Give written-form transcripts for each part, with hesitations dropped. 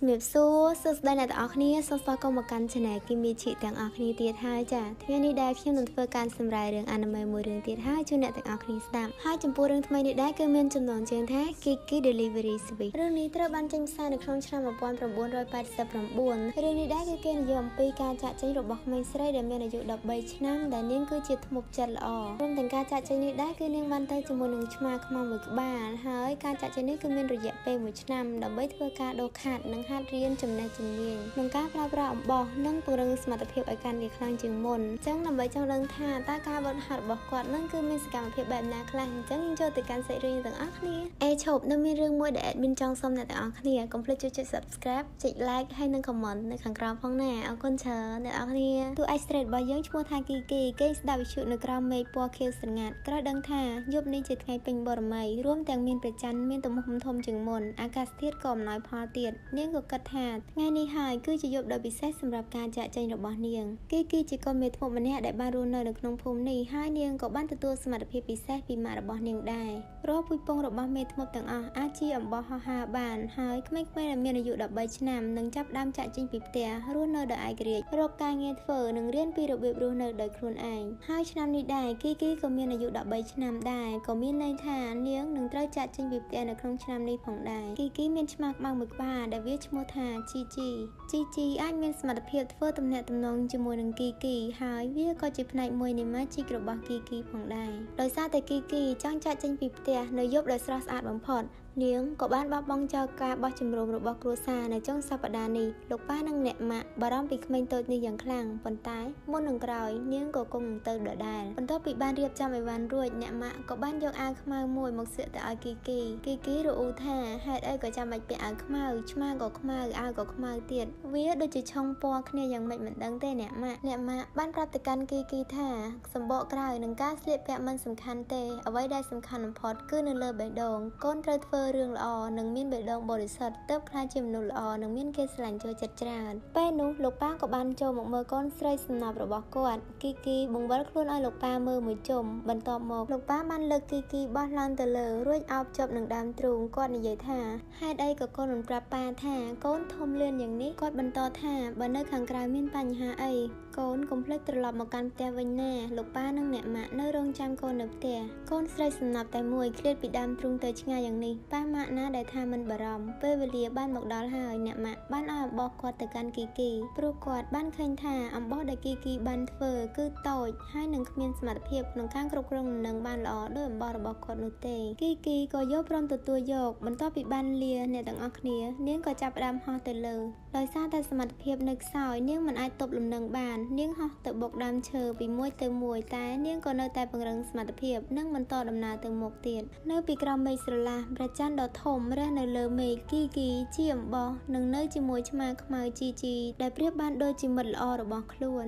ជំរាបសួរសួស្តីអ្នកទាំងអស់គ្នាសូមស្វាគមន៍មកកាន់ Channel គីមីឈីទាំងអស់គ្នាទៀតហើយចាថ្ងៃនេះដែរខ្ញុំនឹងធ្វើការសម្រាយរឿង anime មួយរឿងទៀតហើយជូនអ្នកទាំងអស់គ្នាស្ដាប់ហើយចំពោះរឿងថ្មីនេះដែរគឺមានចំណងជើងថា Kiki Delivery Service រឿងនេះត្រូវបានចេញផ្សាយនៅក្នុងឆ្នាំ1989រឿងនេះដែរគឺគេនិយាយអំពីការចាកចេញរបស់ក្មេងស្រីដែលមានអាយុ13ឆ្នាំដែលនាងគឺជាធ្មប់ចិត្តល្អរួមទាំងការចាកចេញនេះដែរគឺនាងបានទៅជាមួយនឹងឆ្មាខ្មៅមួយក្បាលហើយការចាកចេញនេះគឺមានរយៈពេល1ឆ្នាំដើម្បីធ្វើការដូរខាត់និងហាត់រៀនចំណេះជំនាញក្នុងការប្រើប្រាស់អំបោះនិងពង្រឹងសមត្ថភាពឲ្យកាន់តែខ្លាំងជាងមុនអញ្ចឹងដើម្បីចង់ដឹងថាតើការវឹកហាត់របស់គាត់នឹងគឺមានសកម្មភាពបែបណាខ្លះអញ្ចឹងយើងចូលទៅកាន់សាច់រឿងទាំងអស់គ្នាអេឈប់នៅមានរឿងមួយដែល admin ចង់សុំអ្នកទាំងអស់គ្នាកុំភ្លេចជួយចុច Subscribe ចុច Like ហើយនិង Comment នៅខាងក្រោមផងណាអរគុណច្រើនអ្នកទាំងអស់គ្នាតួឯកស្រីរបស់យើងឈ្មោះថាគីគីគេស្ដាប់វិទ្យុនៅក្រោមមេឃពណ៌ខៀវស្រងាត់ក្រោយដឹងថាយប់នេះជាថ្ងៃពេញបូរមីរួមទាំងមានព្រះច័ន្ទមានទំហំធំជាងមុនអាកាសធាតុក៏អំណោយផលទៀតនាងក៏គិតថាថ្ងៃនេះហើយគឺជាយប់ដ៏ពិសេសសម្រាប់ការចាកចេញរបស់នាងគីគីជាកូនមេធ្មប់ម្នាក់ដែលបានរស់នៅនៅក្នុងភូមិនេះហើយនាងក៏បានទទួលសមត្ថភាពពិសេសពីម៉ាក់របស់នាងដែររាល់ពូជពងរបស់មេធ្មប់ទាំងអស់អាចជាអំបោះហោះហើរបានហើយក្មេងៗដែលមានអាយុ13ឆ្នាំនឹងចាប់ផ្ដើមចាកចេញពីផ្ទះរស់នៅដោយឯករាជ្យរកការងារធ្វើនិងរៀនពីរបៀបរស់នៅដោយខ្លួនឯងហើយឆ្នាំនេះដែរគីគីក៏មានអាយុ13ឆ្នាំដែរក៏មានន័យថានាងនឹងត្រូវចាកចេញពីផ្ទះនៅក្នុងឆ្នាំនេះផងដែរគីគីមានឆ្មាខ្មៅមួយក្បាលដែលវាឈ្មោះថាជីជីជីជីអាចមានសមត្ថភាពធ្វើទំនាក់ទំនងជាមួយនឹងគីគីហើយវាក៏ជាផ្នែកមួយនៃ magic របស់គីគីផងដែរដោយសារតែគីគីចង់ចាកចេញពីផ្ទះនៅយប់ដ៏ស្រស់ស្អាតបំផុតនាងក៏បានបោះបង់ចោលការបោះជំរំរបស់គ្រួសារនៅចុងសប្តាហ៍នេះលោកប៉ានិងអ្នកម៉ាក់បារម្ភពីក្មេងតូចនេះយ៉ាងខ្លាំងប៉ុន្តែមុននឹងក្រោយនាងក៏គង់នឹងទៅដដែលបន្ទាប់ពីបានរៀបចំអីវ៉ាន់រួចអ្នកម៉ាក់ក៏បានយកអាវខ្មៅមួយមកស្លៀកទៅឲ្យគីគីគីគីរអ៊ូថាហេតុអីក៏ចាំបាច់ពាក់អាវខ្មៅឆ្មាក៏ខ្មៅអាវក៏ខ្មៅទៀតវាដូចជាឆុងពណ៌គ្នាយ៉ាងម៉េចមិនដឹងទេអ្នកម៉ាក់អ្នកម៉ាក់បានប្រាប់ទៅកាន់គីគីថាសម្បកក្រៅនិងការស្លៀកពាក់មិនសំខាន់ទេអ្វីដែលសំខាន់បំផុតគឺនៅលើបេះដូងកូនត្រូវធ្វើរឿងល្អនិងមានបេះដូងបរិសុទ្ធទើបក្លាយជាមនុស្សល្អនិងមានគេស្រឡាញ់ចូលចិត្តច្រើនពេលនោះលោកប៉ាក៏បានចូលមកមើលកូនស្រីសំណប់របស់គាត់គីគីបង្វិលខ្លួនឲ្យលោកប៉ាមើលមួយជុំបន្ទាប់មកលោកប៉ាបានលើកគីគីបោះឡើងទៅលើរួចអោបជាប់នឹងដើមទ្រូងគាត់និយាយថាហេតុអីក៏កូនមិនប្រាប់ប៉ាថាកូនធំលឿនយ៉ាងនេះគាត់បន្តថាបើនៅខាងក្រៅមានបញ្ហាអីកូនកុំភ្លេចត្រឡប់មកកាន់ផ្ទះវិញណាលោកប៉ានិងអ្នកម៉ាក់នៅរងចាំកូននៅផ្ទះកូនស្រីសំណប់តែមួយឃ្លាតពីដើមទ្រូងទៅឆ្ងាយយ៉ាងនេះប៉ាម៉ាក់ណាដែលថាមិនបារម្ភពេលវេលាបានមកដល់ហើយអ្នកម៉ាក់បានឲ្យអំបោះគាត់ទៅកាន់គីគីព្រោះគាត់បានឃើញថាអំបោះដែលគីគីបានធ្វើគឺតូចហើយនឹងគ្មានសមត្ថភាពក្នុងការគ្រប់គ្រងលំនឹងបានល្អដោយអំបោះរបស់គាត់នោះទេគីគីក៏យកព្រមទទួលយកបន្ទាប់ពីបានលាអ្នកទាំងអស់គ្នានាងក៏ចាប់ផ្ដើមហោះទៅលើដោយសារតែសមត្ថភាពនៅខ្សោយនាងមិនអាចទប់លំនឹងបាននាងហោះទៅបុកដើមឈើពីមួយទៅមួយតែនាងក៏នៅតែពង្រឹងសមត្ថភាពនិងបន្តដំណើរទៅមុខទៀតនៅពីក្រោមមេឃស្រឡះព្រះច័ន្ទដ៏ធំរះនៅលើមេឃគីគីជាអំបោះនិងនៅជាមួយឆ្មាខ្មៅជីជីដែលប្រៀបបានដូចជាមិត្តល្អរបស់ខ្លួន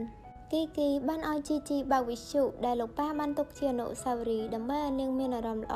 គីគីបានឲ្យជីជីបើកវិទ្យុដែលលោកប៉ាបានទុកជាអនុស្សាវរីយ៍ដើម្បីឲ្យនាងមានអារម្មណ៍ល្អ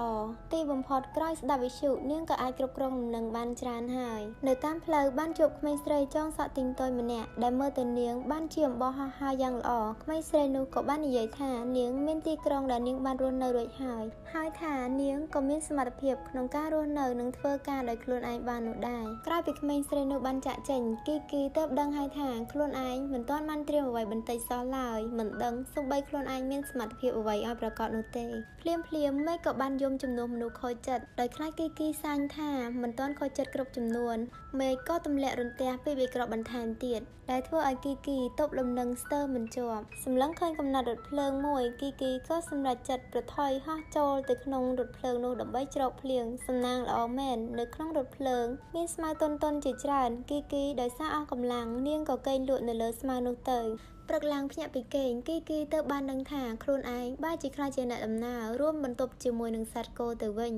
ទីបំផុតក្រោយស្ដាប់វិទ្យុនាងក៏អាចគ្រប់គ្រងលំនឹងបានច្រើនហើយនៅតាមផ្លូវបានជួបក្មេងស្រីចងសក់ទីងតុយម្នាក់ដែលមើលទៅនាងបានជាអំបោះហោះហើរយ៉ាងល្អក្មេងស្រីនោះក៏បាននិយាយថានាងមានទីក្រុងដែលនាងបានរស់នៅរួចហើយហើយថានាងក៏មានសមត្ថភាពក្នុងការរស់នៅនិងធ្វើការដោយខ្លួនឯងបាននោះដែរក្រោយពីក្មេងស្រីនោះបានចាកចេញគីគីទើបដឹងហើយថាខ្លួនឯងមិនទាន់បានត្រៀមអ្វីបន្តិចសោះឡើយមិនដឹងសូម្បីខ្លួនឯងមានសមត្ថភាពអ្វីឲ្យប្រាកដនោះទេភ្លាមភ្លាមមេឃក៏បានយំជំនួសមនុស្សខូចចិត្តដោយខ្លាចគីគីសាញ់ថាមិនទាន់ខូចចិត្តគ្រប់ចំនួនមេឃក៏ទម្លាក់រន្ទះពីបេក្របបន្ថែមទៀតដែលធ្វើឲ្យគីគីទប់លំនឹងស្ទើរមិនជាប់សម្លឹងឃើញកំណត់រថភ្លើងមួយគីគីក៏សម្រេចចិត្តប្រថុយហោះចូលទៅក្នុងរថភ្លើងនោះដើម្បីជ្រកភ្លៀងសំណាងល្អមែននៅក្នុងរថភ្លើងមានស្មៅតុនៗជាច្រើនគីគីដោយសារអស់កម្លាំងនាងក៏កេងលក់នៅលើស្មៅនោះទៅព្រឹកឡើងភ្ញាក់ពីគេងគីគីទៅបានដឹងថាខ្លួនឯងបែរជាខ្លាចជាអ្នកដំណើររួមបន្ទប់ជាមួយនឹងសត្វគោទៅវិញ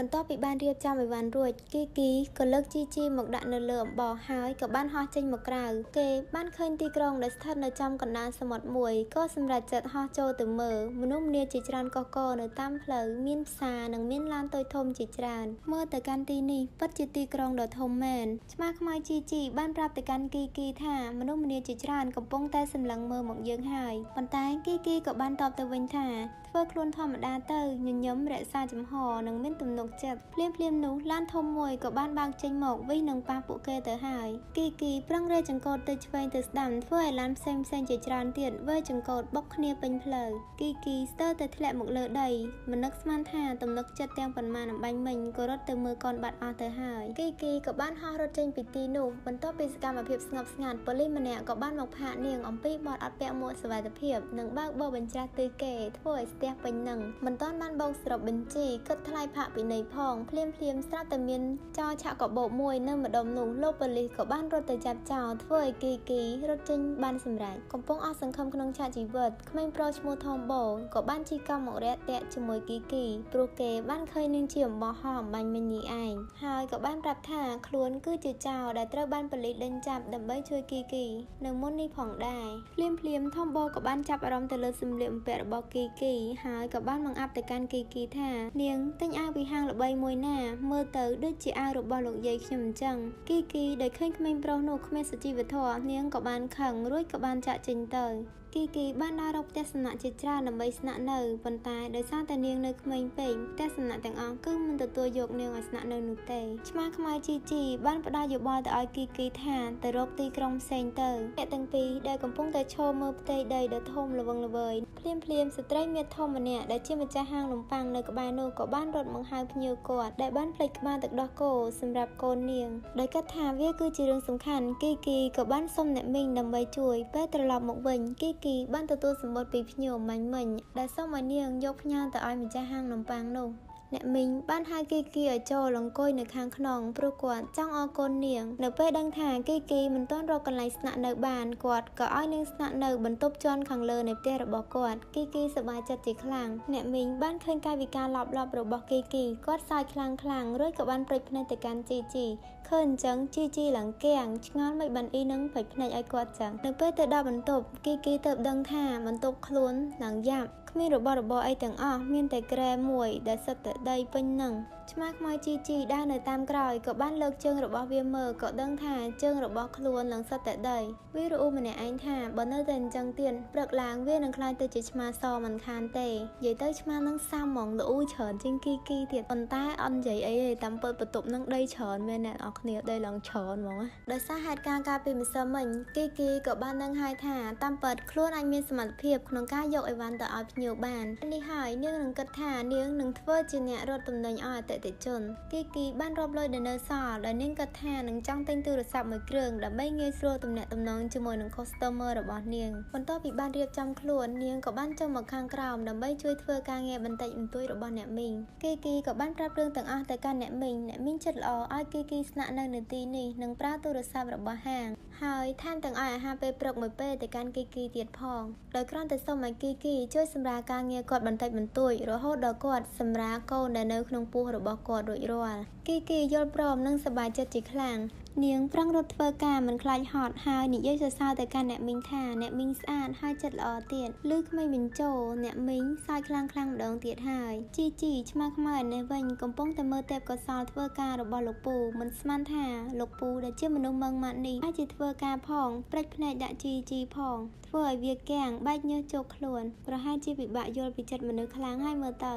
បន្ទាប់ពីបានរៀបចំអីវ៉ាន់រួចគីគីក៏លើកជីជីមកដាក់នៅលើអំបោះហើយក៏បានហោះចេញមកក្រៅគេបានឃើញទីក្រុងដែលស្ថិតនៅចំកណ្ដាលសមុទ្រមួយក៏សម្រេចចិត្តហោះចូលទៅមើលមនុស្សម្នាជាច្រើនកកនៅតាមផ្លូវមានផ្សារនិងមានឡានតូចធំជាច្រើនមើលទៅកាន់ទីនេះពិតជាទីក្រុងដ៏ធំមែនឆ្មាខ្មៅជីជីបានប្រាប់ទៅកាន់គីគីថាមនុស្សម្នាជាច្រើនកំពុងតែសម្លឹងមើលមកយើងហើយប៉ុន្តែគីគីក៏បានតបទៅវិញថាធ្វើខ្លួនធម្មតាទៅញញឹមរក្សាចំហនិងមានទំនុក នុកចិត្តភ្លាមភ្លាមនោះឡានធំមួយក៏បានបើកចេញមកវិះនឹងប៉ះពួកគេទៅហើយគីគីប្រឹងរែចង្កូតទៅឆ្វេងទៅស្ដាំធ្វើឲ្យឡានផ្សេងផ្សេងជាច្រើនទៀតវើចង្កូតបុកគ្នាពេញផ្លូវគីគីស្ទើរតែធ្លាក់មកលើដីមិននឹកស្មានថាទំនុកចិត្តទាំងប៉ុន្មានអំបញ្ញមិញក៏រត់ទៅមើលកូនបាត់អស់ទៅហើយគីគីក៏បានហោះរត់ចេញពីទីនោះបន្ទាប់ពីសកម្មភាពស្ងប់ស្ងាត់ប៉ូលីសម្នាក់ក៏បានមកផាកនាងអំពីបទអត់ពាក់មួកសុវត្ថិភាពនិងបើកបរបញ្ច្រាសទិសគេធ្វើឲ្យស្ទះពេញនឹងមិនទាន់បានបោកសរុបបញ្ជីគិតថ្លៃផាកពិន័យផងភ្លាមភ្លាមស្រាប់តែមានចោរឆាក់កបោកមួយនៅម្ដុំនោះលោកប៉ូលីសក៏បានរត់ទៅចាប់ចោរធ្វើឲ្យគីគីរត់ចេញបានសម្រេចកំពុងអស់សង្ឃឹមក្នុងឆាកជីវិតក្មេងប្រុសឈ្មោះថមបូក៏បានជិះកង់មករាក់ទាក់ជាមួយគីគីព្រោះគេបានឃើញនាងជាអំបោះហោះអំបញ្ញមិញនេះឯងហើយក៏បានប្រាប់ថាខ្លួនគឺជាចោរដែលត្រូវបានប៉ូលីសដេញចាប់ដើម្បីជួយគីគីនៅមុននេះផងដែរភ្លាមភ្លាមថមបូក៏បានចាប់អារម្មណ៍ទៅលើសម្លៀកបំពាក់របស់គីគីហើយក៏បានបង្អាប់ទៅកាន់គីគីថានាងទិញអាវពីហាងល្បីមួយណាមើលទៅដូចជាអាវរបស់លោកយាយខ្ញុំអញ្ចឹងគីគីដែលឃើញក្មេងប្រុសនោះគ្មានសុជីវធម៌នាងក៏បានខឹងរួចក៏បានចាក់ចេញទៅគីគីបានដើររកផ្ទះសំណាក់ជាច្រើនដើម្បីស្នាក់នៅប៉ុន្តែដោយសារតែនាងនៅក្មេងពេកផ្ទះសំណាក់ទាំងអស់គឺមិនទទួលយកនាងឲ្យស្នាក់នៅនោះទេឆ្មាខ្មៅជីជីបានផ្ដល់យោបល់ទៅឲ្យគីគីថាទៅរកទីក្រុងផ្សេងទៅអ្នកទាំងពីរដែលកំពុងតែឈរមើលផ្ទៃដីដ៏ធំល្វឹងល្វើយភ្លាមភ្លាមស្ត្រីមាសធំម្នាក់ដែលជាម្ចាស់ហាងនំប៉័ងនៅក្បែរនោះក៏បានរត់មកហៅភ្ញៀវគាត់ដែលបានភ្លេចក្បាលទឹកដោះគោសម្រាប់កូននាងដោយគិតថាវាគឺជារឿងសំខាន់គីគីក៏បានសុំអ្នកមីងដើម្បីជួយពេលត្រឡប់មកវិញគីគីបានទទួលសម្បត្តិពីភ្ញៀវមាញ់មិញដែលសូមឲ្យនាងយកផ្ញើទៅឲ្យម្ចាស់ហាងនំប៉័ងនោះអ្នកមីងបានហៅគីគីឲ្យចូលអង្គុយនៅខាងក្នុងព្រោះគាត់ចង់អរគុណនាងនៅពេលដឹងថាគីគីមិនទាន់រកកន្លែងស្នាក់នៅបានគាត់ក៏ឲ្យនាងស្នាក់នៅបន្ទប់ជាន់ខាងលើនៃផ្ទះរបស់គាត់គីគីសប្បាយចិត្តជាខ្លាំងអ្នកមីងបានឃើញកាយវិការឡប់ៗរបស់គីគីគាត់សើចខ្លាំងខ្លាំងរួចក៏បានព្រិចភ្នែកទៅកាន់ជីជីឃើញអញ្ចឹងជីជីឡើងគាំងឆ្ងល់មិនបានអ៊ីនឹងព្រិចភ្នែកឲ្យគាត់ចឹងនៅពេលទៅដល់បន្ទប់គីគីទៅដឹងថាបន្ទប់ខ្លួនឡើងយ៉ាប់គ្មានរបស់របរអីទាំងអស់មានតែគ្រែមួយដែលសិតតែដីពេញនឹងឆ្មាខ្មៅជីជីដើរនៅតាមក្រោយក៏បានលើកជើងរបស់វាមើលក៏ដឹងថាជើងរបស់ខ្លួននឹងសិតតែដីវារអ៊ូម្នាក់ឯងថាបើនៅតែអញ្ចឹងទៀតព្រឹកឡើងវានឹងក្លាយទៅជាឆ្មាសមិនខានទេនិយាយទៅឆ្មានឹងសាំហ្មងល្អូច្រើនជាងគីគីទៀតប៉ុន្តែអត់និយាយអីទេតាមពិតបន្ទប់នឹងដីច្រើនមែនអ្នកនរគ្នាដីឡើងច្រើនហ្មងដោយសារហេតុការណ៍កាលពីម្សិលមិញគីគីក៏បានដឹងហើយថាតាមពិតខ្លួនអាចមានសមត្ថភាពក្នុងការយកអីវ៉ាន់ទៅឲ្យភ្ញៀវបាននេះហើយនាងនឹងគិតថានាងនឹងធ្វើជាអ្នករត់ទំនិញឲ្យអតិថិជនគីគីបានរាប់លុយដែលនៅសល់ដោយនាងគិតថានឹងចង់ទិញទូរស័ព្ទមួយគ្រឿងដើម្បីងាយស្រួលទំនាក់ទំនងជាមួយនឹង customer របស់នាងបន្ទាប់ពីបានរៀបចំខ្លួននាងក៏បានចុះមកខាងក្រោមដើម្បីជួយធ្វើការងារបន្តិចបន្តួចរបស់អ្នកមីងគីគីក៏បានប្រាប់រឿងទាំងអស់ទៅកាន់អ្នកមីងអ្នកមីងចិត្តល្អឲ្យគីគីស្នាក់នៅនៅទីនេះនិងប្រើទូរស័ព្ទរបស់ហាងហើយថែមទាំងឲ្យអាហារពេលព្រឹកមួយពេលទៅកាន់គីគីទៀតផងដោយគ្រាន់តែសុំឲ្យគីគីជួយសម្រាលការងារគាត់បន្តិចបន្តួចរហូតដល់គាត់សម្រាលកូនដែលនៅក្នុងពោះរបស់គាត់រួចរាល់គីគីយល់ព្រមនិងសប្បាយចិត្តជាខ្លាំងនាងប្រឹងរត់ធ្វើការមិនខ្លាចហត់ហើយនិយាយសរសើរទៅកាន់អ្នកមីងថាអ្នកមីងស្អាតហើយចិត្តល្អទៀតឮក្មេងបញ្ជោអ្នកមីងសើចខ្លាំងខ្លាំងម្ដងទៀតហើយជីជីឆ្មាខ្មៅឯនេះវិញកំពុងតែមើលទេពកោសលធ្វើការរបស់លោកពូមិនស្មានថាលោកពូដែលជាមនុស្សម៉ឺងម៉ាត់នេះអាចជាធ្វើការផងព្រិចភ្នែកដាក់ជីជីផងធ្វើឲ្យវាគាំងបែកញើសជោគខ្លួនប្រហែលជាពិបាកយល់ពីចិត្តមនុស្សខ្លាំងហើយមើលទៅ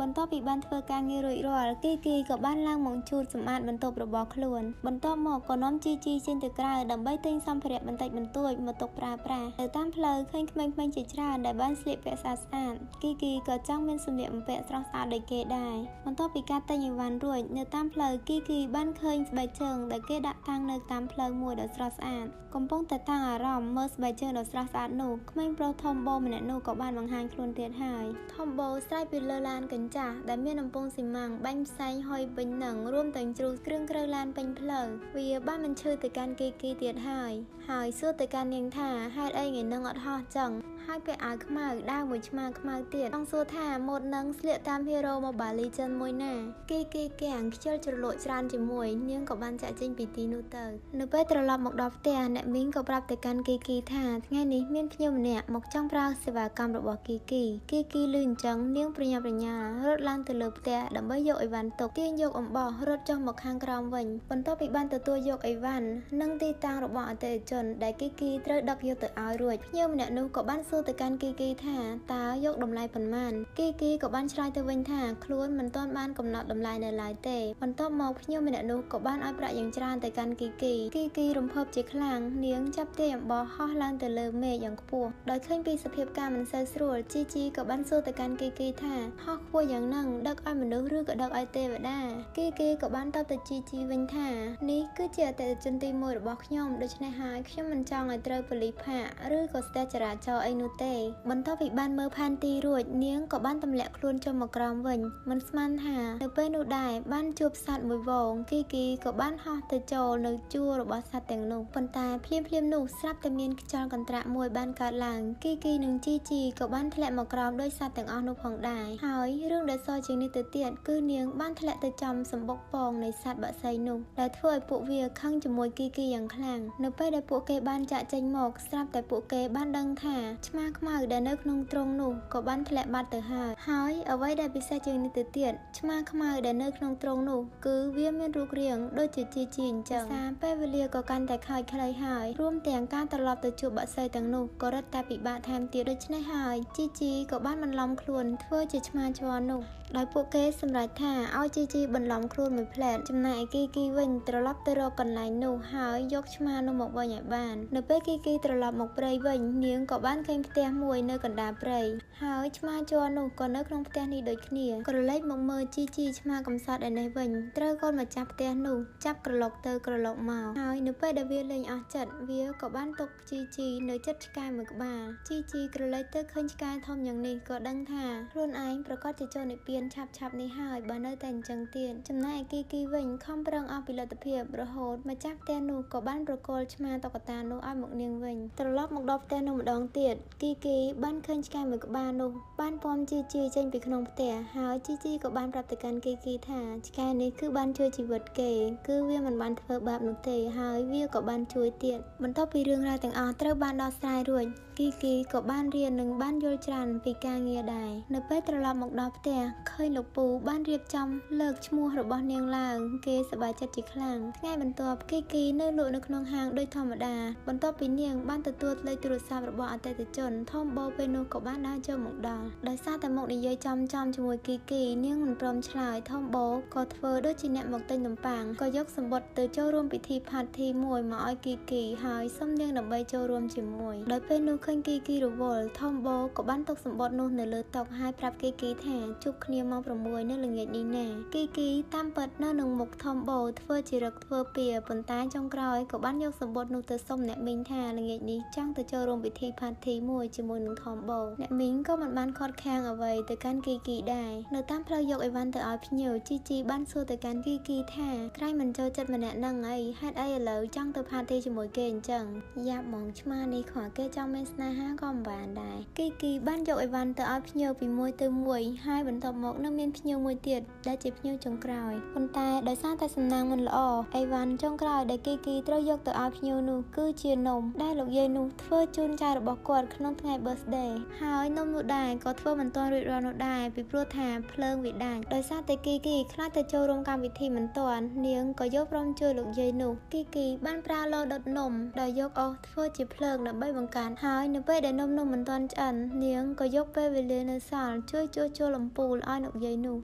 បន្ទាប់ពីបានធ្វើការងាររួចរាល់គីគីក៏បានឡើងមកជូតសម្អាតបន្ទប់របស់ខ្លួនបន្ទាប់មកក៏នាំជីជីចេញទៅក្រៅដើម្បីទិញសម្ភារៈបន្តិចបន្តួចមកទុកប្រើប្រាស់នៅតាមផ្លូវឃើញក្មេងៗជាច្រើនដែលបានស្លៀកពាក់ស្អាតស្អាតគីគីក៏ចង់មានសម្លៀកបំពាក់ស្រស់ស្អាតដូចគេដែរបន្ទាប់ពីការទិញអីវ៉ាន់រួចនៅតាមផ្លូវគីគីបានឃើញស្បែកជើងដែលគេដាក់តាំងនៅតាមផ្លូវមួយដ៏ស្រស់ស្អាតកំពុងតែតាំងអារម្មណ៍មើលស្បែកជើងដ៏ស្រស់ស្អាតនោះក្មេងប្រុសធំបូម្នាក់នោះក៏បានបង្ហាញខ្លួនទៀតហើយធំបូស្រែកពីលើឡានកញ្ចាស់ដែលមានអំពងស៊ីម៉ាំងបាញ់ផ្សែងហុយពេញនឹងរួមទាំងជ្រុះគ្រឿងក្រៅឡានពេញផ្លូវវាបានបញ្ឈឺទៅកាន់គីគីទៀតហើយហើយសួរទៅកាន់នាងថាហេតុអីថ្ងៃនឹងអត់ហោះចឹងហើយពាក់អាវខ្មៅដើរមួយឆ្មាខ្មៅទៀតចង់សួរថាម៉ូតនឹងស្លៀកតាម Hero Mobile Legends មួយណាគីគីគាំងខ្ជិលជ្រលក់ច្រើនជាមួយនាងក៏បានចាក់ចេញពីទីនោះទៅនៅពេលត្រឡប់មកដល់ផ្ទះអ្នកមីងក៏ប្រាប់ទៅកាន់គីគីថាថ្ងៃនេះមានភ្ញៀវម្នាក់មកចង់ប្រើសេវាកម្មរបស់គីគីគីគីលឺអញ្ចឹងនាងប្រញាប់ប្រញាល់ រត់ឡើងទៅលើផ្ទះដើម្បីយកអីវ៉ាន់ទុកទាញយកអំបោះរត់ចុះមកខាងក្រោមវិញបន្ទាប់ពីបានទទួលយកអីវ៉ាន់និងទីតាំងរបស់អតិថិជនដែលគីគីត្រូវដឹកយកទៅឲ្យរួចភ្ញៀវម្នាក់នោះក៏បានសួរទៅកាន់គីគីថាតើយកតម្លៃប៉ុន្មានគីគីក៏បានឆ្លើយទៅវិញថាខ្លួនមិនទាន់បានកំណត់តម្លៃនៅឡើយទេបន្ទាប់មកភ្ញៀវម្នាក់នោះក៏បានឲ្យប្រាក់យ៉ាងច្រើនទៅកាន់គីគីគីគីរំភើបជាខ្លាំងនាងចាប់ទាញអំបោះហោះឡើងទៅលើមេឃយ៉ាងខ្ពស់ដោយឃើញពីសភាពការមិនសូវស្រួលជីជីក៏បានសួរទៅកាន់គីគីថាហោះខ្ពស់យ៉ាងហ្នឹងដឹកឲ្យមនុស្សឬក៏ដឹកឲ្យទេវតាគីគីក៏បានតបទៅជីជីវិញថានេះគឺជាអតិថិជនទី1របស់ខ្ញុំដូច្នេះហើយខ្ញុំមិនចង់ឲ្យត្រូវប៉ូលីសផាកឬក៏ស្ទះចរាចរណ៍អីនោះទេបន្ទាប់ពីបានមើលផែនទីរួចនាងក៏បានទម្លាក់ខ្លួនចុះមកក្រោមវិញមិនស្មានថានៅពេលនោះដែរបានជួបសត្វមួយហ្វូងគីគីក៏បានហោះទៅចូលនៅជួររបស់សត្វទាំងនោះប៉ុន្តែភ្លាមៗនោះស្រាប់តែមានខ្យល់កន្ត្រាក់មួយបានកើតឡើងគីគីនិងជីជីក៏បានធ្លាក់មកក្រោមដោយសត្វទាំងអស់នោះផងដែរហើយរឿងដែលសល់ជាងនេះទៅទៀតគឺនាងបានធ្លាក់ទៅចំសម្បុកពងនៃសត្វបក្សីនោះដែលធ្វើឲ្យពួកវាខឹងជាមួយគីគីយ៉ាងខ្លាំងនៅពេលដែលពួកគេបានចាក់ចេញមកស្រាប់តែពួកគេបានដឹងថាឆ្មាខ្មៅដែលនៅក្នុងទ្រុងនោះក៏បានធ្លាក់បាត់ទៅហើយហើយអ្វីដែលពិសេសជាងនេះទៅទៀតឆ្មាខ្មៅដែលនៅក្នុងទ្រុងនោះគឺវាមានរូបរាងដូចជាជីជីអញ្ចឹងសារពេលវេលាក៏កាន់តែខើចខ្លីហើយរួមទាំងការត្រឡប់ទៅជួបបក្សីទាំងនោះក៏រឹតតែពិបាកថែមទៀតដូច្នេះហើយជីជីក៏បានបន្លំខ្លួនធ្វើជាឆ្មាជ័រនោះដោយពួកគេសម្រេចថាឲ្យជីជីបន្លំខ្លួនមួយផ្លែតចំណែកឯគីគីវិញត្រឡប់ទៅរកកន្លែងនោះហើយយកឆ្មានោះមកវិញឲ្យបាននៅពេលគីគីត្រឡប់មកព្រៃវិញនាងក៏បានឃើញផ្ទះមួយនៅកណ្ដាលព្រៃហើយឆ្មាជ័រនោះក៏នៅក្នុងផ្ទះនេះដូចគ្នាក្រឡេកមកមើលជីជីឆ្មាកំសត់ឯនេះវិញត្រូវកូនម្ចាស់ផ្ទះនោះចាប់ក្រឡុកទៅក្រឡុកមកហើយនៅពេលដែលវាលេងអស់ចិត្តវាក៏បានទុកជីជីនៅចិត្តឆ្កែមួយក្បាលជីជីក្រឡេកទៅឃើញឆ្កែធំយ៉ាងនេះក៏ដឹងថាខ្លួនឯងប្រកាសជាចូលនិព្វានឆាប់ៗនេះហើយបើនៅតែអញ្ចឹងទៀតចំណែកឯគីគីវិញខំប្រឹងអស់ពីលទ្ធភាពរហូតម្ចាស់ផ្ទះនោះក៏បានប្រគល់ឆ្មាតុក្កតានោះឲ្យមកនាងវិញត្រឡប់មកដល់ផ្ទះនោះម្ដងទៀតគីគីបានឃើញឆ្កែមួយក្បាលនោះបានពំជីជីចេញពីក្នុងផ្ទះហើយជីជីក៏បានប្រាប់ទៅកាន់គីគីថាឆ្កែនេះគឺបានជួយជីវិតគេគឺវាមិនបានធ្វើបាបនោះទេហើយវាក៏បានជួយទៀតបន្ទាប់ពីរឿងរ៉ាវទាំងអស់ត្រូវបានដោះស្រាយរួចគីគីក៏បានរៀននិងបានយល់ច្រើនពីការងារដែរនៅពេលត្រឡប់មកដល់ផ្ទះឃើញលោកពូបានរៀបចំលើកឈ្មោះរបស់នាងឡើងគេសប្បាយចិត្តជាខ្លាំងថ្ងៃបន្ទាប់គីគីនៅលក់នៅក្នុងហាងដូចធម្មតាបន្ទាប់ពីនាងបានទទួលលេខទូរស័ព្ទរបស់អតិថិជនធំបោពេលនោះក៏បានដើរចូលមកដល់ដោយសារតែមកនិយាយចំជាមួយគីគីនាងមិនព្រមឆ្លើយធំបោក៏ធ្វើដូចជាអ្នកមកទិញនំប៉័ងក៏យកសម្បត្តិទៅចូលរួមពិធីផាទីមួយមកឲ្យគីគីហើយសុំនាងដើម្បីចូលរួមជាមួយដោយពេលនោះឃើញគីគីរវល់ធំបោក៏បានទុកសម្បត្តិនោះនៅលើតុហើយប្រាប់គីគីថាជួបគ្នាម៉ោង6នៅល្ងាចនេះណាគីគីតាមពិតនៅនឹងមុខធំបោធ្វើជារឹកធ្វើពៀប៉ុន្តែចុងក្រោយក៏បានយកសម្បត្តិនោះទៅសុំអ្នកមីងថាល្ងាចនេះចង់ទៅចូលរួមពិធីផាទីមួយជាមួយនឹងធំបោអ្នកមីងក៏មិនបានខត់ខាំងអ្វីទៅកាន់គីគីដែរនៅតាមផ្លូវយកអីវ៉ាន់ទៅឲ្យភ្ញៀវជីជីបានសួរទៅកាន់គីគីថាក្រែងមិនចូលចិត្តម្នាក់នឹងអីហេតុអីឥឡូវចង់ទៅផាទីជាមួយគេអញ្ចឹងយ៉ាប់ហ្មងឆ្មានេះគ្រាន់គេចង់មានស្នេហាក៏មិនបានដែរគីគីបានយកអីវ៉ាន់ទៅឲ្យភ្ញៀវពីមួយទៅមួយហើយបន្ទាប់មកនៅមានភ្ញៀវមួយទៀតដែលជាភ្ញៀវចុងក្រោយប៉ុន្តែដោយសារតែសំណាងមិនល្អអីវ៉ាន់ចុងក្រោយដែលគីគីត្រូវយកទៅឲ្យភ្ញៀវនោះគឺជានំដែលលោកយាយនោះធ្វើជូនចៅរបស់គាត់ក្នុងថ្ងៃ birthday ហើយនំនោះដែរក៏ធ្វើមិនទាន់រួចរាល់នោះដែរពីព្រោះថាភ្លើងវាដាច់ដោយសារតែគីគីខ្លាចទៅចូលរួមកម្មវិធីមិនទាន់នាងក៏យកព្រមជួយលោកយាយនោះគីគីបានប្រើឡដុតនំដោយយកអុសធ្វើជាភ្លើងដើម្បីបង្កើនហើយនៅពេលដែលនំនោះមិនទាន់ឆ្អិននាងក៏យកពេលវេលានៅសល់ជួយជួសជុលអំពូលឲ្យលោកយាយនោះ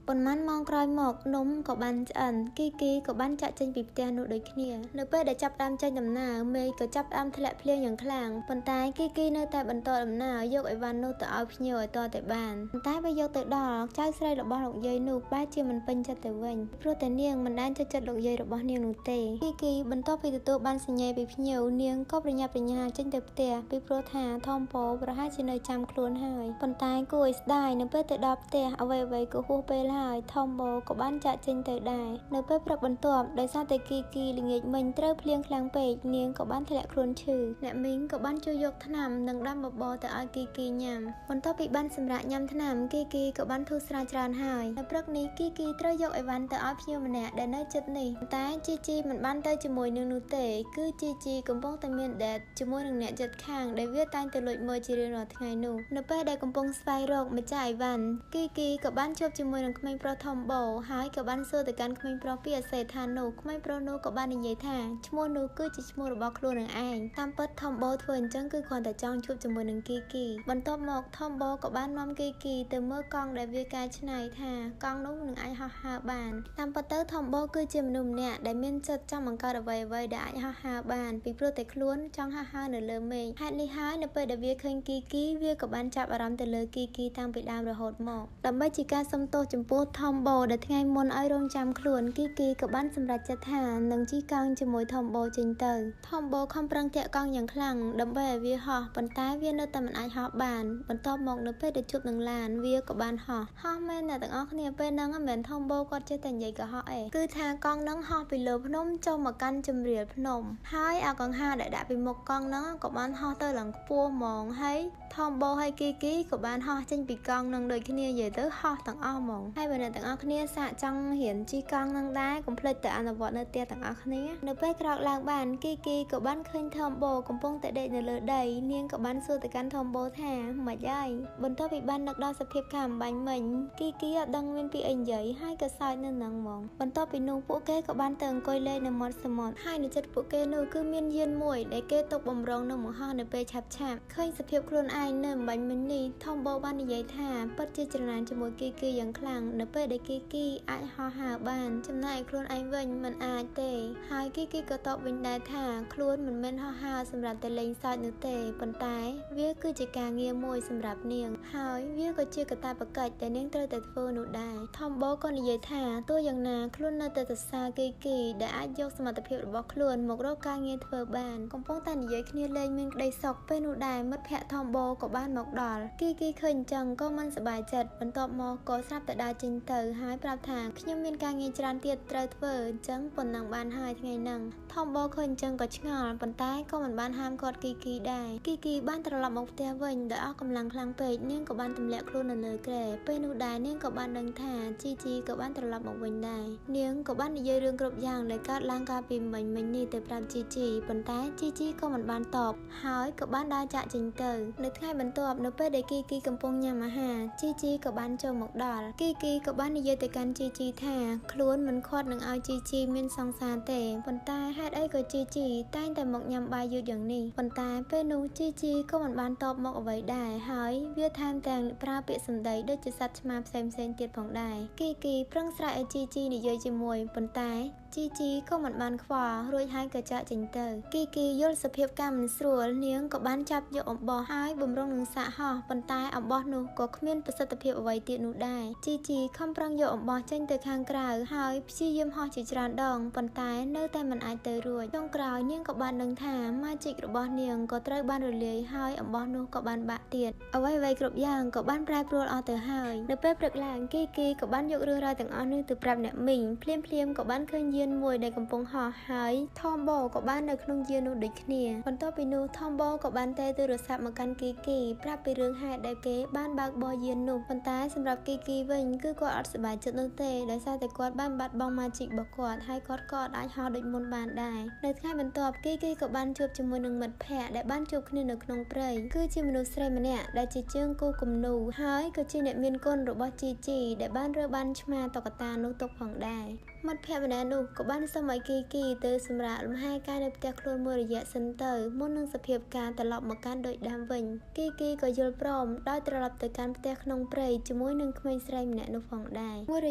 ប៉ុន្មានម៉ោងក្រោយមកនំក៏បានឆ្អិនគីគីក៏បានចាក់ចេញពីផ្ទះនោះដូចគ្នានៅពេលដែលចាប់ផ្ដើមចេញដំណើរមេឃក៏ចាប់ផ្ដើមធ្លាក់ភ្លៀងយ៉ាងខ្លាំងប៉ុន្តែគីគីនៅតែបន្តដំណើរយកអីវ៉ាន់នោះទៅឲ្យភ្ញៀវឲ្យតតែបានប៉ុន្តែពេលយកទៅដល់ចៅស្រីរបស់លោកយាយនោះបែរជាមិនពេញចិត្តទៅវិញព្រោះតែនាងមិនដែលចូលចិត្តលោកយាយរបស់នាងនោះទេគីគីបន្ទាប់ពីទទួលបានសញ្ញាពីភ្ញៀវនាងក៏ប្រញាប់ប្រញាល់ចេញទៅផ្ទះពីព្រោះថាធំពោប្រហែលជានៅចាំខ្លួនហើយប៉ុន្តែគួរឲ្យស្ដាយនៅពេលទៅដល់ផ្ទះអ្វីៗក៏ហួសពេលហើយធំបោក៏បានចាក់ចេញទៅដែរនៅពេលព្រឹកបន្ទាប់ដោយសារតែគីគីល្ងាចមិញត្រូវភ្លៀងខ្លាំងពេកនាងក៏បានធ្លាក់ខ្លួនឈឺអ្នកមីងក៏បានជួយយកថ្នាំនិងដាំបបរទៅឲ្យគីគីញ៉ាំបន្ទាប់ពីបានសម្រាកញ៉ាំថ្នាំគីគីក៏បានធូរស្រាលច្រើនហើយនៅព្រឹកនេះគីគីត្រូវយកអីវ៉ាន់ទៅឲ្យភ្ញៀវម្នាក់ដែលនៅជិតនេះតែជីជីមិនបានទៅជាមួយនឹងនោះទេគឺជីជីកំពុងតែមានដេតជាមួយនឹងអ្នកជិតខាងដែលវាតែងទៅលួចមើលជារៀងរាល់ថ្ងៃនោះនៅពេលដែលកំពុងស្វែងរកម្ចាស់អីវ៉ាន់គីគីក៏បាន បានជួបជាមួយនឹងក្មេងប្រុសធំបូហើយក៏បានសួរទៅកាន់ក្មេងប្រុសពីអាស័យដ្ឋាននោះក្មេងប្រុសនោះក៏បាននិយាយថាឈ្មោះនោះគឺជាឈ្មោះរបស់ខ្លួននឹងឯងតាមពិតធំបូធ្វើអញ្ចឹងគឺគ្រាន់តែចង់ជួបជាមួយនឹងគីគីបន្ទាប់មកធំបូក៏បាននាំគីគីទៅមើលកង់ដែលវាកែច្នៃថាកង់នោះនឹងអាចហោះហើរបានតាមពិតទៅធំបូគឺជាមនុស្សម្នាក់ដែលមានចិត្តចង់បង្កើតអ្វីៗដែលអាចហោះហើរបានពីព្រោះតែខ្លួនចង់ហោះហើរនៅលើមេឃហេតុនេះហើយនៅពេលដែលវាឃើញគីគីវាក៏បានចាប់អារម្មណ៍ទៅលើគីគីតាំងពីដើមរហូតមកដើម្បីជាការសុំទោសចំពោះធំបូដែលថ្ងៃមុនឲ្យរងចាំខ្លួនគីគីក៏បានសម្រេចចិត្តថានឹងជិះកង់ជាមួយធំបូចេញទៅធំបូខំប្រឹងធាក់កង់យ៉ាងខ្លាំងដើម្បីឲ្យវាហោះប៉ុន្តែវានៅតែមិនអាចហោះបានបន្ទាប់មកនៅពេលដែលជួបនឹងឡានវាក៏បានហោះហោះមែនអ្នកទាំងអស់គ្នាពេលហ្នឹងមិនមែនធំបូគាត់ចេះតែនិយាយកុហកឯងគឺថាកង់ហ្នឹងហោះពីលើភ្នំចុះមកកាន់ជំរាលភ្នំហើយអាកង្ហាដែលដាក់ពីមុខកង់ហ្នឹងក៏បានហោះទៅឡើងខ្ពស់ហ្មងហើយធំបូហើយគីគីក៏បានហោះចេញពីកង់ហ្នឹងដូចគ្នានិយាយទៅហោះទាំងអស់ហ្មងហើយបើអ្នកទាំងអស់គ្នាសាកចង់រៀនជិះកង់ហ្នឹងដែរកុំភ្លេចទៅអនុវត្តនៅផ្ទះទាំងអស់គ្នានៅពេលក្រោកឡើងបានគីគីក៏បានឃើញធំបូកំពុងតែដេកនៅលើដីនាងក៏បានសួរទៅកាន់ធំបូថាម៉េចហើយបន្ទាប់ពីបាននឹកដល់សភាពខាងអំបញ្ញមិញគីគីអត់ដឹងមានពីអីនិយាយហើយក៏សើចនៅនឹងហ្មងបន្ទាប់ពីនោះពួកគេក៏បានទៅអង្គុយលេងនៅមាត់សមុទ្រហើយនៅចិត្តពួកគេនោះគឺមានយានមួយដែលគេទុកបំរុងនឹងបង្ហោះនៅពេលឆាប់ឆាប់ឃើញសភាពខ្លួនឯងនៅអំបញ្ញមិញនេះធំបូបាននិយាយថាពិតជាច្រណែនជាមួយគីគីយ៉ាងខ្លាំងនៅពេលដែលគីគីអាចហោះហើរបានចំណែកខ្លួនឯងវិញមិនអាចទេហើយគីគីក៏តបវិញដែរថាខ្លួនមិនមែនហោះហើរសម្រាប់តែលេងសើចនោះទេប៉ុន្តែវាគឺជាការងារមួយសម្រាប់នាងហើយវាក៏ជាកាតព្វកិច្ចដែលនាងត្រូវតែធ្វើនោះដែរធំបូក៏និយាយថាទោះយ៉ាងណាខ្លួននៅតែសរសើរគីគីដែលអាចយកសមត្ថភាពរបស់ខ្លួនមករកការងារធ្វើបានកំពុងតែនិយាយគ្នាលេងមានក្តីសុខពេលនោះដែរមិត្តភ័ក្តិធំបូក៏បានមកដល់គីគីឃើញអញ្ចឹងក៏មិនសប្បាយចិត្តបន្ទាប់មកក៏ស្រាប់តែដើរចេញទៅហើយប្រាប់ថាខ្ញុំមានការងារច្រើនទៀតត្រូវធ្វើអញ្ចឹងប៉ុណ្ណឹងបានហើយថ្ងៃហ្នឹងធំបូឃើញអញ្ចឹងក៏ឆ្ងល់ប៉ុន្តែក៏មិនបានហាមគាត់គីគីដែរគីគីបានត្រឡប់មកផ្ទះវិញដោយអស់កម្លាំងខ្លាំងពេកនាងក៏បានទម្លាក់ខ្លួននៅលើគ្រែពេលនោះដែរនាងក៏បានដឹងថាជីជីក៏បានត្រឡប់មកវិញដែរនាងក៏បាននិយាយរឿងគ្រប់យ៉ាងដែលកើតឡើងកាលពីមិញមិញនេះទៅប្រាប់ជីជីប៉ុន្តែជីជីក៏មិនបានតបហើយក៏បានដើរចាកចេញទៅនៅថ្ងៃបន្ទាប់នៅពេលដែលគីគីកំពុងញ៉ាំអាហារជីជីក៏បានចូលមកដល់គីគីក៏បាននិយាយទៅកាន់ជីជីថាខ្លួនមិនខាត់នឹងឲ្យជីជីមានសង្សារទេប៉ុន្តែហេតុអីក៏ជីជីតែងតែមកញ៉ាំបាយយឺតយ៉ាងនេះប៉ុន្តែពេលនោះជីជីក៏មិនបានតបមកអ្វីដែរហើយវាថែមទាំងប្រើពាក្យសម្ដីដូចជាសត្វឆ្មាផ្សេងៗទៀតផងដែរគីគីប្រឹងស្រែកឲ្យជីជីនិយាយជាមួយប៉ុន្តែជីជីក៏មិនបានខ្វល់រួចហើយក៏ចាកចេញទៅគីគីយល់សភាពការមិនស្រួលនាងក៏បានចាប់យកអំបោះហើយបំរុងនឹងសាកហោះប៉ុន្តែអំបោះនោះក៏គ្មានប្រសិទ្ធភាពអ្វីទៀតនោះដែរជីជីខំប្រឹងយកអំបោះចេញទៅខាងក្រៅហើយព្យាយាមហោះជាច្រើនដងប៉ុន្តែនៅតែមិនអាចទៅរួចចុងក្រោយនាងក៏បានដឹងថាម៉ាជីករបស់នាងក៏ត្រូវបានរលាយហើយអំបោះនោះក៏បានបាក់ទៀតអ្វីៗគ្រប់យ៉ាងក៏បានប្រែប្រួលអស់ទៅហើយនៅពេលព្រឹកឡើងគីគីក៏បានយករឿងរ៉ាវទាំងអស់នោះទៅប្រាប់អ្នកមីងភ្លាមៗក៏បានឃើញយានមួយដែលកំពុងហោះហើយធំបូក៏បាននៅក្នុងយាននោះដូចគ្នាបន្ទាប់ពីនោះធំបូក៏បានទេទូរស័ព្ទមកកាន់គីគីប្រាប់ពីរឿងហេតុដែលគេបានបើកបរយាននោះប៉ុន្តែសម្រាប់គីគីវិញគឺគាត់អត់សប្បាយចិត្តនោះទេដោយសារតែគាត់បានបាត់បង់ម៉ាជីករបស់គាត់ហើយគាត់ក៏អាចហោះដូចមុនបានដែរនៅថ្ងៃបន្ទាប់គីគីក៏បានជួបជាមួយនឹងមិត្តភ័ក្តិដែលបានជួបគ្នានៅក្នុងព្រៃគឺជាមនុស្សស្រីម្នាក់ដែលជាជើងគូគំនូហើយក៏ជាអ្នកមានគុណរបស់ជីជីដែលបានរើបានឆ្មាតុក្កតានោះទុកផងដែរមិត្តភ័ក្តិម្នាក់នោះក៏បានសុំឲ្យគីគីទៅសម្រាកលំហែកាយនៅផ្ទះខ្លួនមួយរយៈសិនទៅមុននឹងសភាពការត្រឡប់មកកាន់ដូចដើមវិញគីគីក៏យល់ព្រមដោយត្រឡប់ទៅកាន់ផ្ទះក្នុងព្រៃជាមួយនឹងក្មេងស្រីម្នាក់នោះផងដែរមួយរ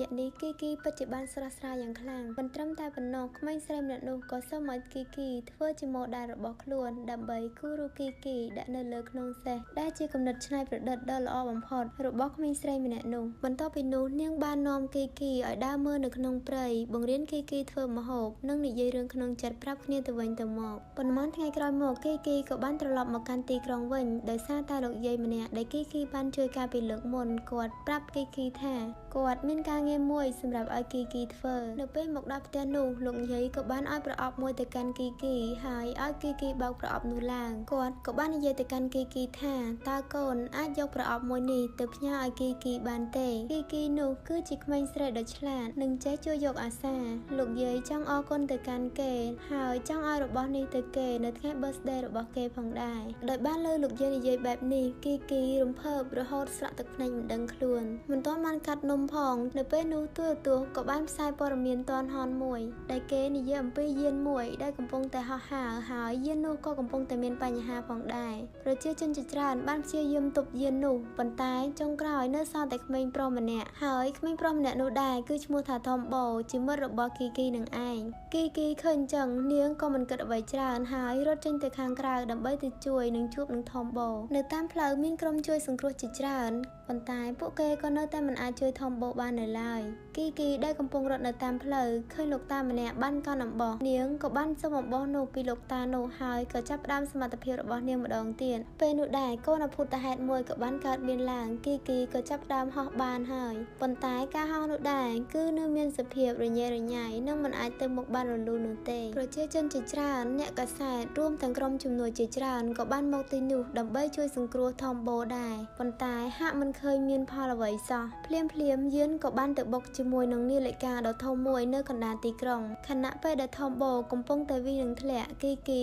យៈនេះគីគីពិតជាបានស្រស់ស្រាយយ៉ាងខ្លាំងមិនត្រឹមតែប៉ុណ្ណោះក្មេងស្រីម្នាក់នោះក៏សុំឲ្យគីគីធ្វើជាម៉ូដែលរបស់ខ្លួនដើម្បីគូរូគីគីដាក់នៅលើក្នុងសេះដែលជាគំនិតច្នៃប្រឌិតដ៏ល្អបំផុតរបស់ក្មេងស្រីម្នាក់នោះបន្ទាប់ពីនោះនាងបាននាំគីគីឲ្យដើរមើលនៅក្នុងព្រៃបង្រៀនគីគីធ្វើម្ហូបនិងនិយាយរឿងក្នុងចិត្តប្រាប់គ្នាទៅវិញទៅមកប៉ុន្មានថ្ងៃក្រោយមកគីគីក៏បានត្រឡប់មកកាន់ទីក្រុងវិញដោយសារតែលោកយាយម្នាក់ដែលគីគីបានជួយកាលពីលើកមុនគាត់ប្រាប់គីគីថា គាត់មានការងារមួយសម្រាប់ឲ្យគីគីធ្វើនៅពេលមកដល់ផ្ទះនោះលោកយាយក៏បានឲ្យប្រអប់មួយទៅកាន់គីគីហើយឲ្យគីគីបើកប្រអប់នោះឡើងគាត់ក៏បាននិយាយទៅកាន់គីគីថាតើកូនអាចយកប្រអប់មួយនេះទៅផ្ញើឲ្យគីគីបានទេគីគីនោះគឺជាក្មេងស្រីដ៏ឆ្លាតនិងចេះជួយយកអាសាលោកយាយចង់អរគុណទៅកាន់គេហើយចង់ឲ្យរបស់នេះទៅគេនៅថ្ងៃ birthday របស់គេផងដែរដោយបានលើលោកយាយនិយាយបែបនេះគីគីរំភើបរហូតស្រក់ទឹកភ្នែកមិនដឹងខ្លួនមិនទាន់បានកាត់នំផងនៅពេលនោះទូរទស្សន៍ក៏បានផ្សាយព័ត៌មានទាន់ហន់មួយដែលគេនិយាយអំពីយានមួយដែលកំពុងតែហោះហើរហើយយាននោះក៏កំពុងតែមានបញ្ហាផងដែរប្រជាជនជាច្រើនបានព្យាយាមទប់យាននោះប៉ុន្តែចុងក្រោយនៅសល់តែក្មេងប្រុសម្នាក់ហើយក្មេងប្រុសម្នាក់នោះដែរគឺឈ្មោះថាថមបូជាមិត្តរបស់គីគីនឹងឯងគីគីឃើញចឹងនាងក៏មិនគិតអ្វីច្រើនហើយរត់ចេញទៅខាងក្រៅដើម្បីទៅជួយនិងជួបនឹងថមបូនៅតាមផ្លូវមានក្រុមជួយសង្គ្រោះជាច្រើនប៉ុន្តែពួកគេក៏នៅតែមិនអាចជួយថមបូបាននៅឡើយគីគីដែលកំពុងរត់នៅតាមផ្លូវឃើញលោកតាម្នាក់បានកោនអំបោះនាងក៏បានសុំអំបោះនោះពីលោកតានោះហើយក៏ចាប់ផ្ដើមសមត្ថភាពរបស់នាងម្ដងទៀតពេលនោះដែរកូនអភូតហេតុមួយក៏បានកើតមានឡើងគីគីក៏ចាប់ផ្ដើមហោះបានហើយប៉ុន្តែការហោះនោះដែរគឺនៅមានសភាពរញ៉េរញ៉ៃនិងមិនអាចទៅមុខបានរលូននោះទេប្រជាជនជាច្រើនអ្នកកាសែតរួមទាំងក្រុមជំនួយជាច្រើនក៏បានមកទីនោះដើម្បីជួយសង្គ្រោះថមបូដែរប៉ុន្តែហាក់មិនឃើញមានផលអ្វីសោះភ្លាមភ្លាមយានក៏បានទៅបុកជាមួយនឹងនាឡិកាដ៏ធំមួយនៅកណ្ដាលទីក្រុងខណៈពេលដែលថមបូកំពុងតែវិនឹងធ្លាក់គីគី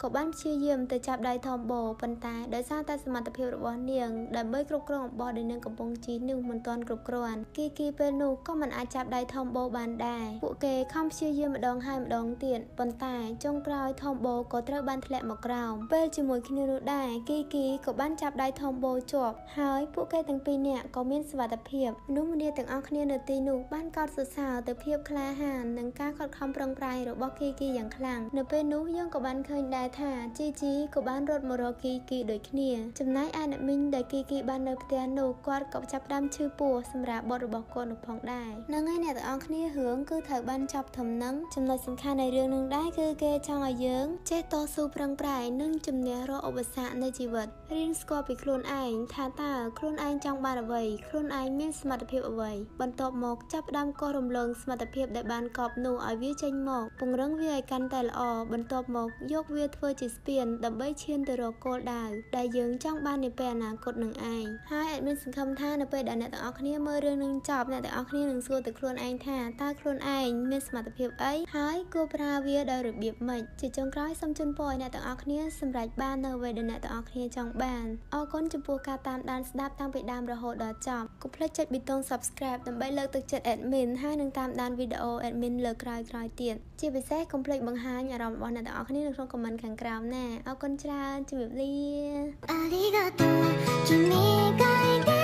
ក៏បានព្យាយាមទៅចាប់ដៃថមបូប៉ុន្តែដោយសារតែសមត្ថភាពរបស់នាងដើម្បីគ្រប់គ្រងអំបោះដែលនាងកំពុងជិះនោះមិនទាន់គ្រប់គ្រាន់គីគីពេលនោះក៏មិនអាចចាប់ដៃថមបូបានដែរពួកគេខំព្យាយាមម្ដងហើយម្ដងទៀតប៉ុន្តែចុងក្រោយថមបូក៏ត្រូវបានធ្លាក់មកក្រោមពេលជាមួយគ្នានោះដែរគីគីក៏បានចាប់ដៃថមបូជាប់ហើយពួកគេទាំងពីរនាក់ក៏មានសុវត្ថិភាពមនុស្សម្នាទាំងអស់គ្នានៅទីនោះបានកោតសរសើរទៅភាពក្លាហាននិងការខិតខំប្រឹងប្រែងរបស់គីគីយ៉ាងខ្លាំងនៅពេលនោះយើងក៏បានឃើញដែរថាជីជីក៏បានរត់មករកគីគីដូចគ្នាចំណែកឯអ្នកមីងដែលគីគីបាននៅផ្ទះនោះគាត់ក៏ចាប់ផ្ដើមឈឺពោះសម្រាប់បទរបស់គាត់នោះផងដែរនឹងហើយអ្នកទាំងអស់គ្នារឿងគឺត្រូវបានចប់ធំនឹងចំណុចសំខាន់នៃរឿងនឹងដែរគឺគេចង់ឲ្យយើងចេះតស៊ូប្រឹងប្រែងនិងជំនះរាល់ឧបសគ្គនៃជីវិតរៀនស្គាល់ពីខ្លួនឯងថាតើខ្លួនឯងចង់បានអ្វីខ្លួនឯងមានសមត្ថភាពអ្វីបន្ទាប់មកចាប់ផ្ដើមកោះរំលងសមត្ថភាពដែលបានកប់នោះឲ្យវាចេញមកពង្រឹងវាឲ្យកាន់តែល្អបន្ទាប់មកយកវាធ្វើជាស្ពានដើម្បីឈានទៅរកគោលដៅដែលយើងចង់បាននាពេលអនាគតនឹងឯងហើយអេដមីនសង្ឃឹមថានៅពេលដែលអ្នកទាំងអស់គ្នាមើលរឿងនឹងចប់អ្នកទាំងអស់គ្នានឹងសួរទៅខ្លួនឯងថាតើខ្លួនឯងមានសមត្ថភាពអីហើយគួរប្រើវាដោយរបៀបម៉េចជាចុងក្រោយសូមជូនពរឲ្យអ្នកទាំងអស់គ្នាសម្រេចបាននៅអ្វីដែលអ្នកទាំងអស់គ្នាចង់បានអរគុណចំពោះការតាមដានស្ដាប់តាំងពីដើមរហូតដល់ចប់កុំភ្លេចចុចប៊ូតុង Subscribe ដើម្បីលើកទឹកចិត្ត admin ហើយនឹងតាមដានវីដេអូ admin លើក្រោយៗទៀតជាពិសេសកុំភ្លេចបង្ហាញអារម្មណ៍របស់អ្នកទាំងអស់គ្នានៅក្នុង comment ខាងក្រោមណាអរគុណច្រើនជំរាបលា ありがとう君がいて